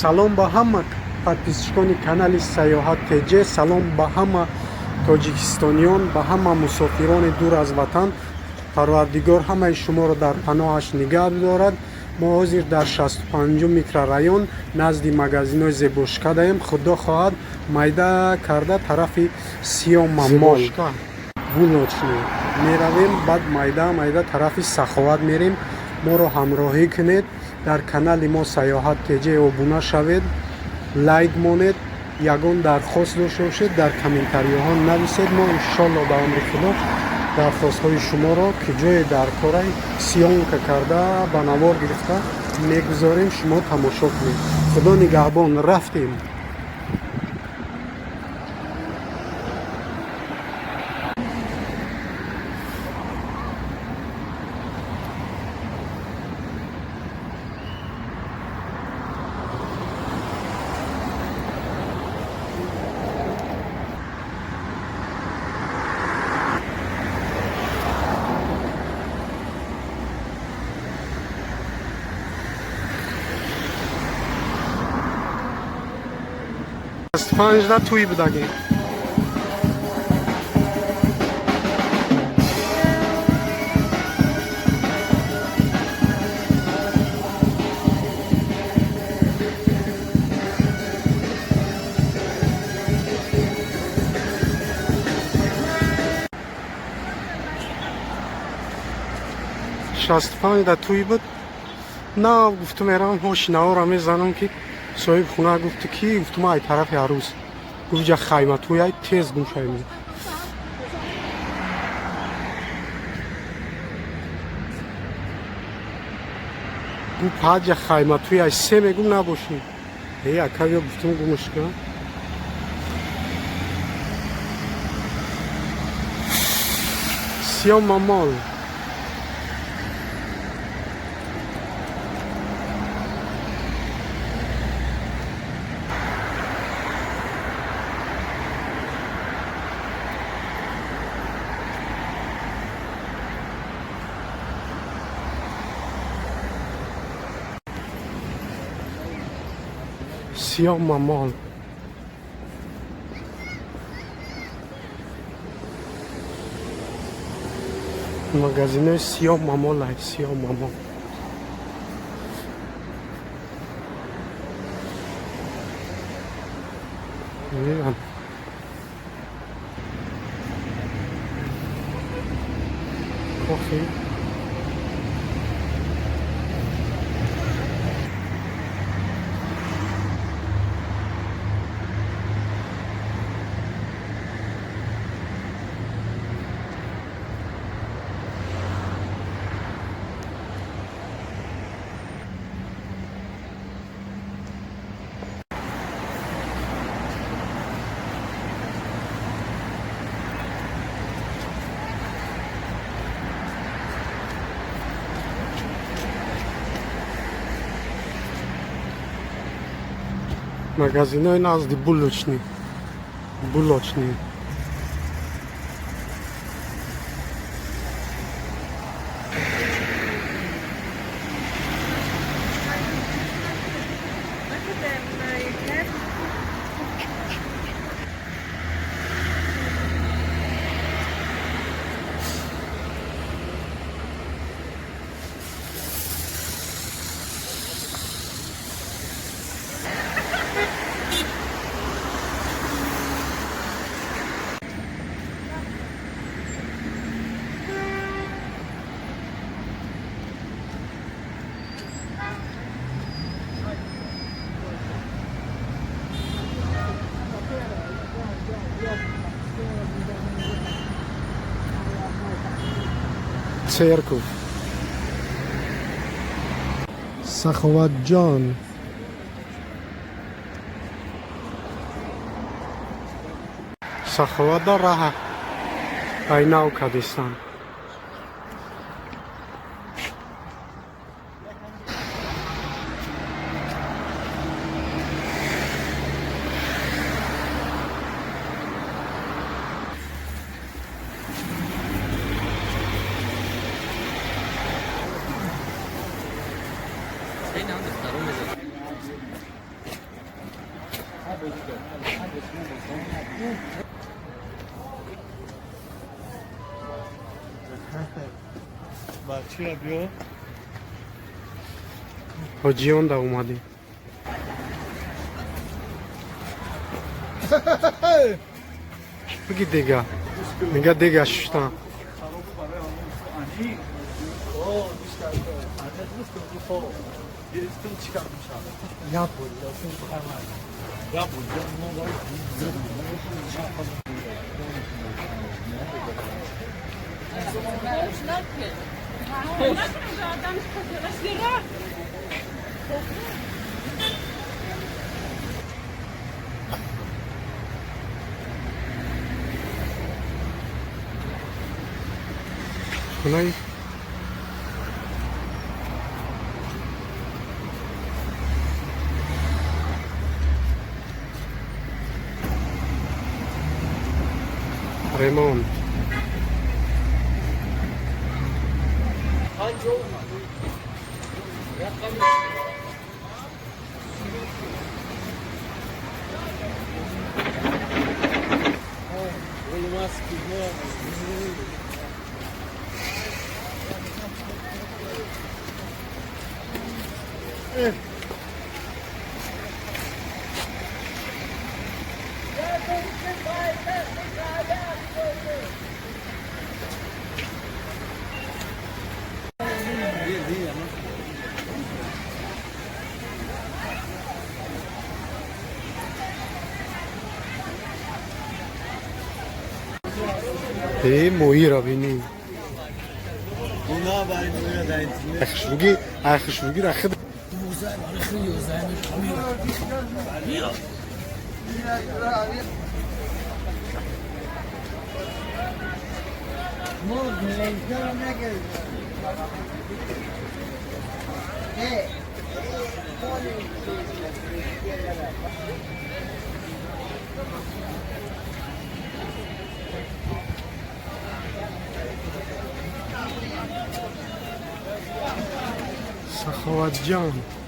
Салом ба ҳама подписчикони канали Саёҳат ТЖ, салом ба ҳама тоҷикистониён, ба ҳама мусофирони дур аз ватан. Парвардигор ҳамаи шуморо дар паноҳаш нигаҳ бидорад. Мо ҳозир дар 65 микрорайон назди магазинои Зебошка даем. Худо хоҳад, майда карда тарафи Сиёма Мол, булочный меравем, баъд майда майда тарафи Саховат мерем. Моро ҳамроҳӣ кунед, дар канали мо Саёҳат ТЖ обуна шавед, лайк монед, ягон дархост дошта бошед, дар комментарияҳо нависед. Мо иншолло ба амри Худо дархостҳои шуморо, ки ҷое дар корай, съёмка карда, ба навор гирифта мегузорем, шумо тамошо кунед. Худо нигаҳбон, рафтем. Панҷда туй будагем. 65да туй буд. На, гуфту меравам, ҳоши навора мезанам, ки соҳиби хона гуфту ки, гуфтум, ай тарафи арӯс. Гуфт, ҷа хайма туяй, тез гум шавем. Гуфт, ҳаҷа хайма туяй, се мегум набошӣ. Э, ака, ё, гуфтум, гумш ка. Сиёма Мол. Сиёма Мол. Магазинои Сиёма Мол ай, Сиёма Мол. Мебинам. Кофе. Магазинои назди булочный. Булочный. Look at them, you can. Церковь. Саховатҷон. Саховат да раҳа айнав кадистан. Ин ҳам духтаро мезад. Ҳоҷиён да омадем. Биги, дега мега, дега шуштан. Хонаи ремонт. Э, моҳиро бинӣ, хушругӣ, ай хушругиро хид. Саховатҷон.